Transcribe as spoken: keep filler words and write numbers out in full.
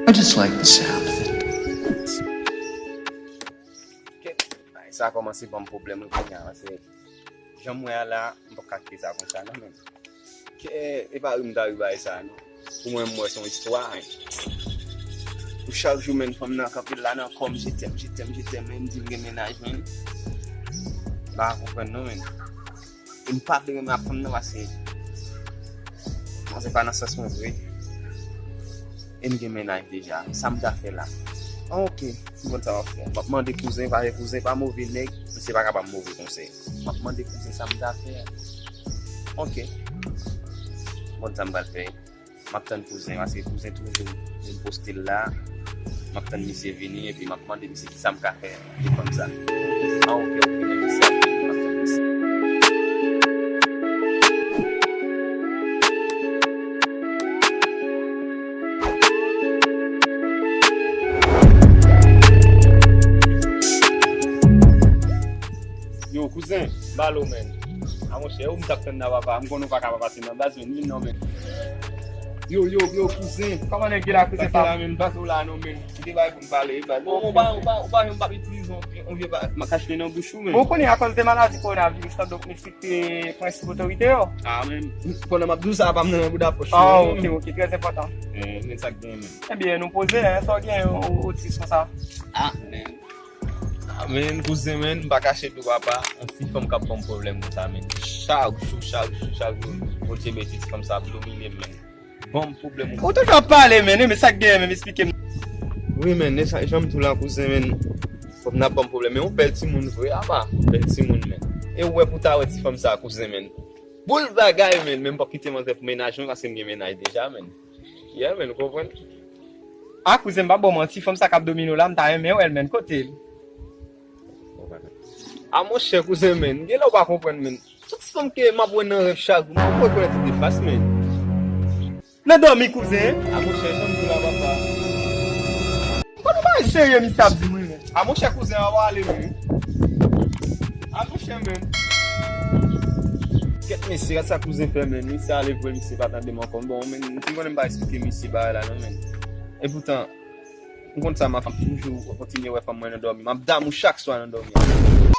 I just like the sound of it. Kèt, bagay sa kòmanse ban m pwoblèm wi kounye a, paske jan m wè a la, m p ap ka kite sa konsa non, men. Kè, e pa ri m ta ri bagay sa non. Pou mwen, m wè se yon istwa, men. Pou chak jou, men, fanm nan kanpe la nan kò m, je t'aime, je t'aime, je t'aime, men, m di l gen mennaj, men. M pa konprann non, men. E m pa vle renmen ak fanm nan paske manzè pa nan sans mwen vre. E m gen mennaj deja. Sa m ta fè la? Ah, ok, m konn sa m ap fè. M ap mande kouzen, paske kouzen pa move nèg, misye pa ka ban m move konsèy. M ap mande kouzen sa m ta fè. Ok. M konn sa m pral fè. M ap tann kouzen, paske kouzen toujou vin poste l la. M ap tann misye vini, epi m ap mande misye kisa m ka fè de fanm sa. Ah, ok, ok, men mesye ap vini, m ap tann misye. Yo, kouzen, balo, men. A monchè, ou m t ap tann nan, papa. M konnen ou pa ka pa pase nan baz, men, vin non, men. Yo, yo, yo, kouzen. Kòman nèg ye la, kouzen pa m? Pase la, men, pase w la, non, men. Ou te bay pou m pale, baz. Ou pa, ou pa, ou pa janm p ap itilize yon, yon vye ba-, ma kache nan bouch ou, men. Bon, ou konnen, akoz de maladi kowonaviris la, donk, n ekspekte prensip otorite yo. Ah, men, pandan m ap di w sa, pa m nan bouda pòch mwen, men. Ah, ok, ok, trè enpòtan. Eh, men sa k gen, men. Ebyen, nou poze, hein, sa w gen, ou, ou dis konsa. Ah, men. Ah, men, kouzen, men, m pa kache pou papa, yon ti fanm k ap ban m pwoblèm konsa, men. Chak jou, chak jou, chak jou, Bondye mete ti fanm sa ap domine m, men. Ban m pwoblèm. Ou toujou ap pale, men, men sa k genyen, men, esplike m. Wi, men, e sa, jan m di w la, kouzen, men, fanm nan ap ban m pwoblèm, men yon bèl timoun vre, apa, bèl timoun, men. E ou wè pou ta wè ti fanm sa, kouzen, men. Boul bagay, men, men m p ap kite manzè pou mennaj mwen, paske m gen mennaj deja, men. Yeah, men, ou konprann? Ah, kouzen, m p ap ba w manti, fanm sa k ap domine w la, m ta renmen wè l, men, kote l? Ah, monchè, kouzen, men, gen lè w pa konprann, men. Tout fanm ke m ap wè nan rèv chak jou, m ap rekonèt li de fas, men. Nan dòmi, kouzen? Ah, monchè, jan m di w la, papa. Bon, nou pa serye, misye ap di mwen, men. Ah, monchè, kouzen, an w ale, men. Ah, monchè, men. Kèt mesye, gad sa kouzen fè, men. Misye ale vre, misye pa tande m ankò. Bon, men, m te konnen m pa eksplike misye bagay la, non, men. E poutan, m konn sa, m ap toujou kontinye wè fanm mwen nan dòmi. M ap damou chak swa nan dòmi.